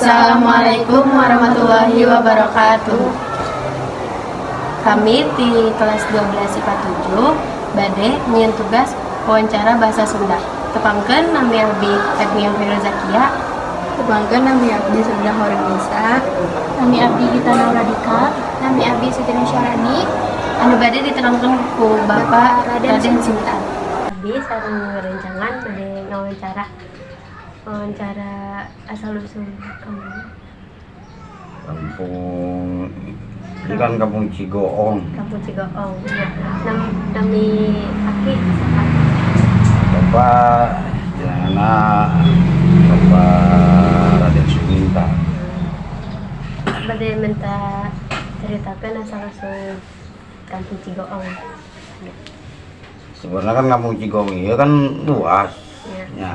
Assalamualaikum warahmatullahi wabarakatuh. Kami di kelas 12 IPA 7 bade nyieun tugas wawancara bahasa Sunda. Tepangkeun, nami abdi Agnia Zakia. Tepangkeun, nami abdi Sunda Hornisa. Nami abdi Gita Nauradika. Nami abdi Siti Nusyarani. Anu bade diterangkan ku Bapak Raden Raden Sinta. Abdi sareng rerencangan bade ngawancara wawancara asal usul kampung. Kampung ini kan Kampung Cigoong. Kampung Cigoong. Ya. Nami aki saha? Bapak jenengna Bapak Raden Suminta. Bade minta ceritakan asal usul Kampung Cigoong. Sebenarnya kan Kampung Cigoong ini kan luas. Ya. Ya.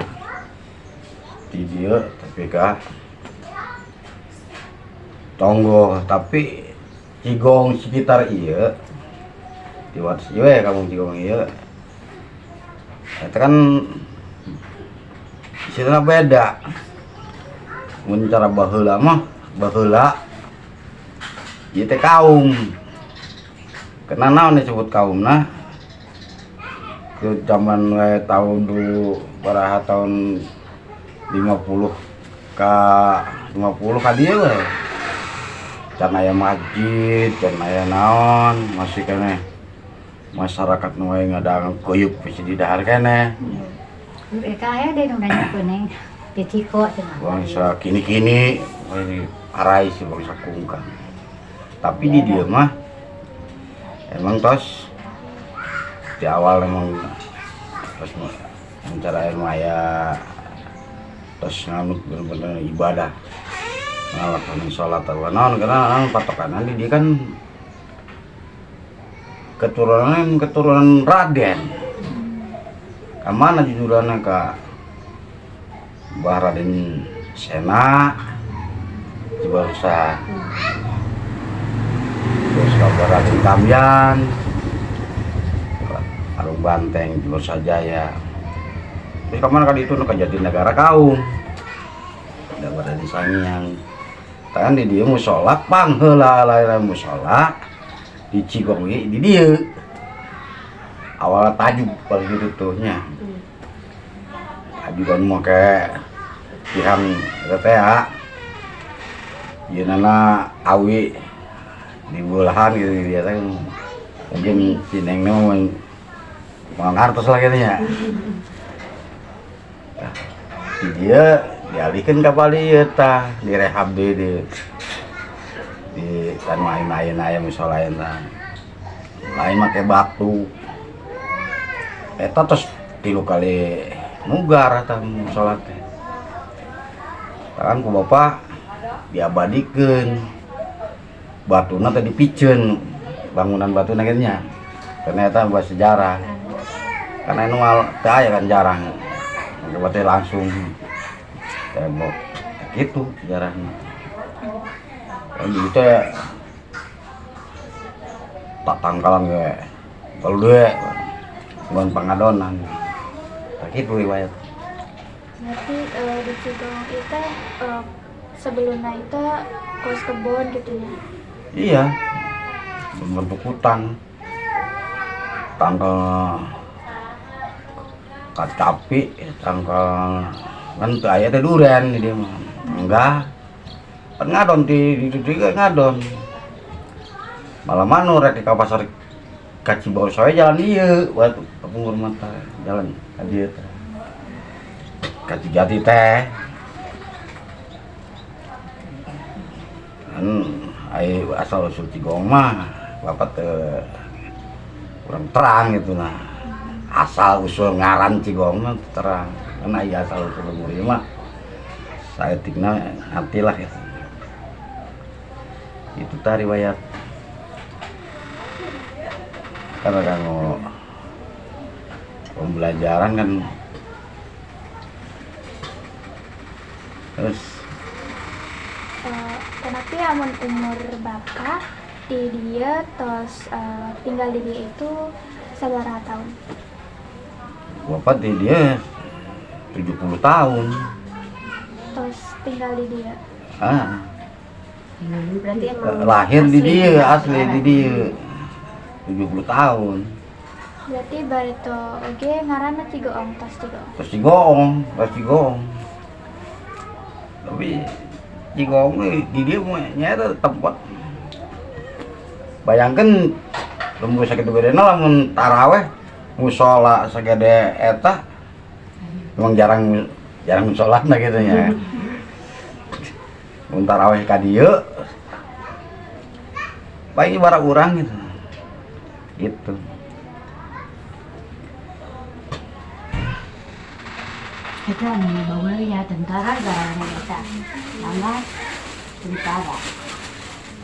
Di dia tapi kah Tonggo, tapi Cigoong sekitar iya di wates ieu ya Kampung Cigoong iya itu kan istilahnya beda. Mun cara baheula mah, baheula ieu teh kaum kena naon disebut kaum. Nah, ke zaman we tahun dulu baraha tahun 50 ka 50 ka dieu we can aya masjid, can aya naon, masih keneh masyarakat nu we ngadang kuyup bisa didahar keneh. Mereka aya deh nu nanya kuning di Ciko cenah. Bangsa kini-kini ini arai si bangsa kungkang, tapi di dia mah emang tos di awal emang tos cara ilmu aya, tos nganut bener-bener ibadah, ngalakonin sholat atau naon, karena naon patokan di dia kan keturunan keturunan Raden. Kemana jujurannya ke Mbah Raden Sena Cibarusah, terus ke Mbah Raden Kamyan Arung Banteng Cibarusah Jaya, terus kemana kali itu nu ka Jatinegara kaum ada Raden Sangiang. Kan di dieu musola pangheula lain musola di Cigoong ieu di dieu awalnya tajuk paling gitu tuh nya, tajuk kan make tihang eta teh ya ieu nana awi di belahan gitu. Dia teh mungkin si neng mah mau ngartos lah gitu nya. Nah, di dia dialihkan ke Bali ieu tah, direhab di kan main ayeuna aya musola eta lain make batu eta, terus tilu kali mugar eta musola teh kan ku bapak diabadikeun, batuna teh dipiceun, bangunan batuna kitu nya, karena eta buat sejarah, karena anu teu aya kan jarang make batu langsung tembok gitu sejarahnya kan gitu ya. Tak tangkalan ge kalau duwe bukan pangadonan tak gitu riwayat. Berarti di Cigoong itu sebelumnya itu kos kebon gitu ya? Iya, bentuk hutan, tangkal kacapi, tangkal kan teu aya teh duren di dieu mah enggak kan ngadon di itu juga ngadon malah manu rek ka pasar ka Cibaosoy jalan ieu waktu kapungkur mata jalan ka dieu teh ka Cijati teh kan. Ai asal usul Cigoong mah bapak teh kurang terang gitu. Nah, asal usul ngaran Cigoong mah teu terang karena ai asal usul muri mah saeutikna nanti lah gitu. Itu tah riwayat karena kanggo pembelajaran kan. Terus Tapi amun umur bapak di dia tos tinggal di dia itu sabaraha tahun? Bapak di dia 70 tahun. Tos tinggal di dia. Ah, Berarti emang lahir di asli dia, asli Cikarang. Di dia. 70 tahun. Berarti bareto oge ngaranna Cigoong, tos Cigoong. Terus Cigoong, terus Cigoong. Tapi Cigoong nih di dia mah nyata tempat. Bayangkan lembur sakitu gedena lamun taraweh musola segede eta memang jarang jarang sholatna gitu nya. Mun taraweh ka dieu paling bara urang gitu. Gitu. Eta anu baheula ya tentara garana eta. Nama tentara.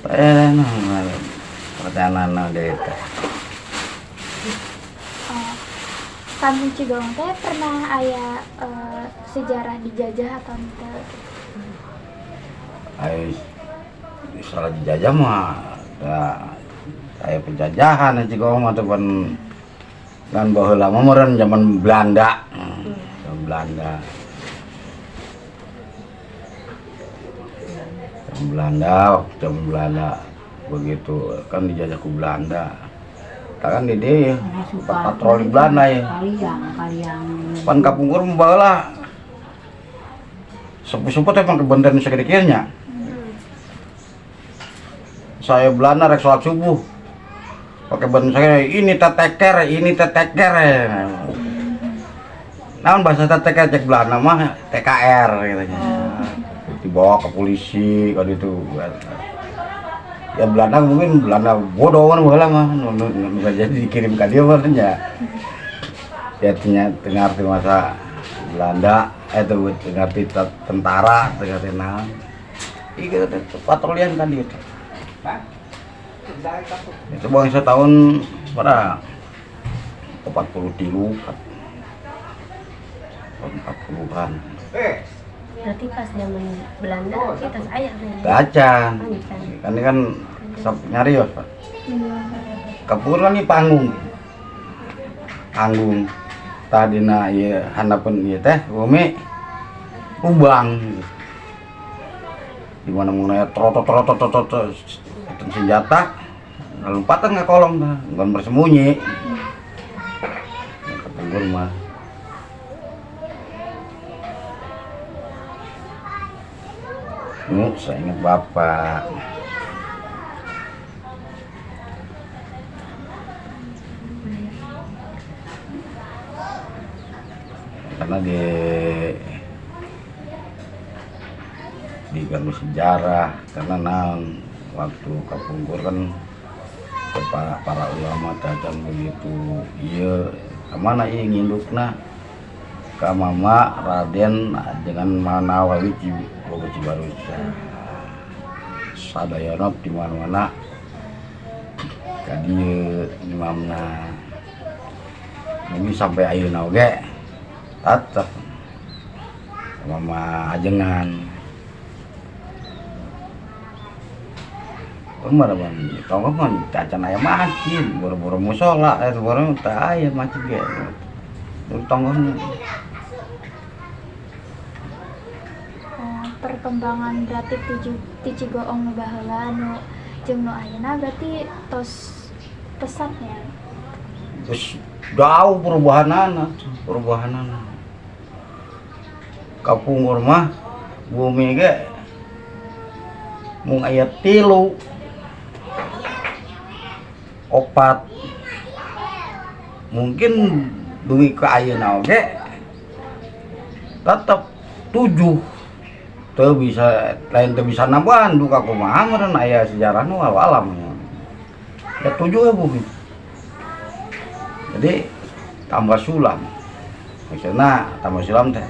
Eh, nah, perjalanan dari itu. Oh, Kampung Cigoong teh pernah aya sejarah dijajah atau henteu? Ayo, salah dijajah mah, da, saya penjajahan ya Cigoong mah tepan kan baheula mah meureun zaman Belanda. Zaman Belanda. Zaman Belanda, waktu zaman Belanda begitu kan dijajah ku Belanda. Tak kan di dia patroli Belanda ya. Kaliang, kaliang. Pan kapungkur mah baheula sepuh-sepuh teh pang kebenten segede kieu nya. Saya Belanda rek sholat subuh. Pakai ben saya ini teteker, ini teteker. Naon bahasa teteker cek Belanda mah TKR gitu nya. Dibawa ke polisi kalau itu. Ya Belanda mungkin Belanda bodoh kan baheula mah nu jadi dikirim ka dieu mah nya. Ya teu ngarti masa Belanda itu teu ngarti tentara, teu ngarti naon. Ih gitu teh patrolian kan dia teh. Itu bangsa tahun pada 43 kan. 40-an. Berarti pas zaman Belanda kita aya nih. Acan. Oh, kan. Kan ini kan sok nyarios, Pak. Kapur kan ini panggung. Panggung. Tadina ieu handapeun ieu teh bumi lubang gitu. Di mana mana trotot trotot trotot trotot senjata lompatan ke kolong dah, bukan bersembunyi. Kapungkur mah. Nu, saya ingat bapak. Karena di diganggu sejarah karena naon waktu kapungkur kan para para ulama datang begitu iya kemana iya ngindukna ka Mama Raden dengan Manawawi Bogo Cibarusah sadayana di mana-mana ka dieu imamna ini sampai ayeuna oge tetep Mama ajengan. Kemana bang? Tonggo kan cacan aya masjid, boro-boro musola, boro teu aya masjid ge. Tonggohnya. Oh, perkembangan berarti ti Cigoong nu baheula nu jeung nu ayeuna berarti tos pesatnya. Terus jauh perubahanana, perubahanana. Kapungkur mah bumi ge mung aya 3 4 mungkin dugi ka ayeuna oge tetep 7 teu bisa lain teu bisa nambahan duka kumaha meureun aya sejarah nu alam ya 7 ya bumi. Jadi tambah sulam, maksudna tambah sulam teh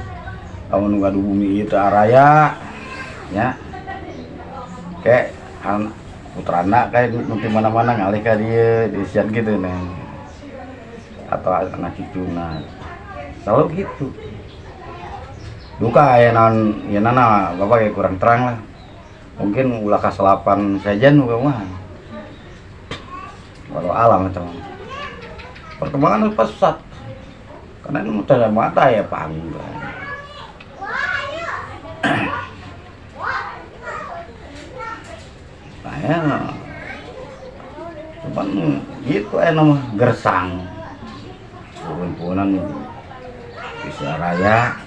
lamun nu gaduh bumi ieu teu araya nya kayak an putrana kayak nu di mana-mana ngalih ka dieu disian gitu neng atau anak cucuna selalu gitu. Duka aya naon ieu nana bapak kayak kurang terang lah mungkin ulah kaselapan saja nu mah walau alam eta mah. Perkembangan itu pesat karena ini muter mata ya panggung. Nah ya, cuman gitu enak mah gersang. Puhun-puhunan bisa raya.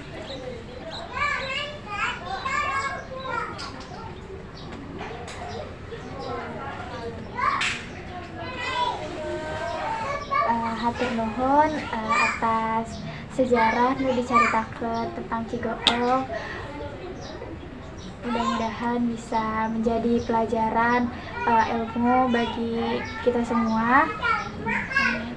Hatur nuhun atas sejarah nu dicaritakeun tentang Cigoong. Mudah-mudahan bisa menjadi pelajaran, ilmu bagi kita semua. Amin.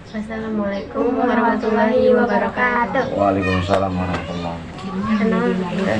Wassalamualaikum warahmatullahi wabarakatuh. Waalaikumsalam warahmatullahi Kenal. wabarakatuh.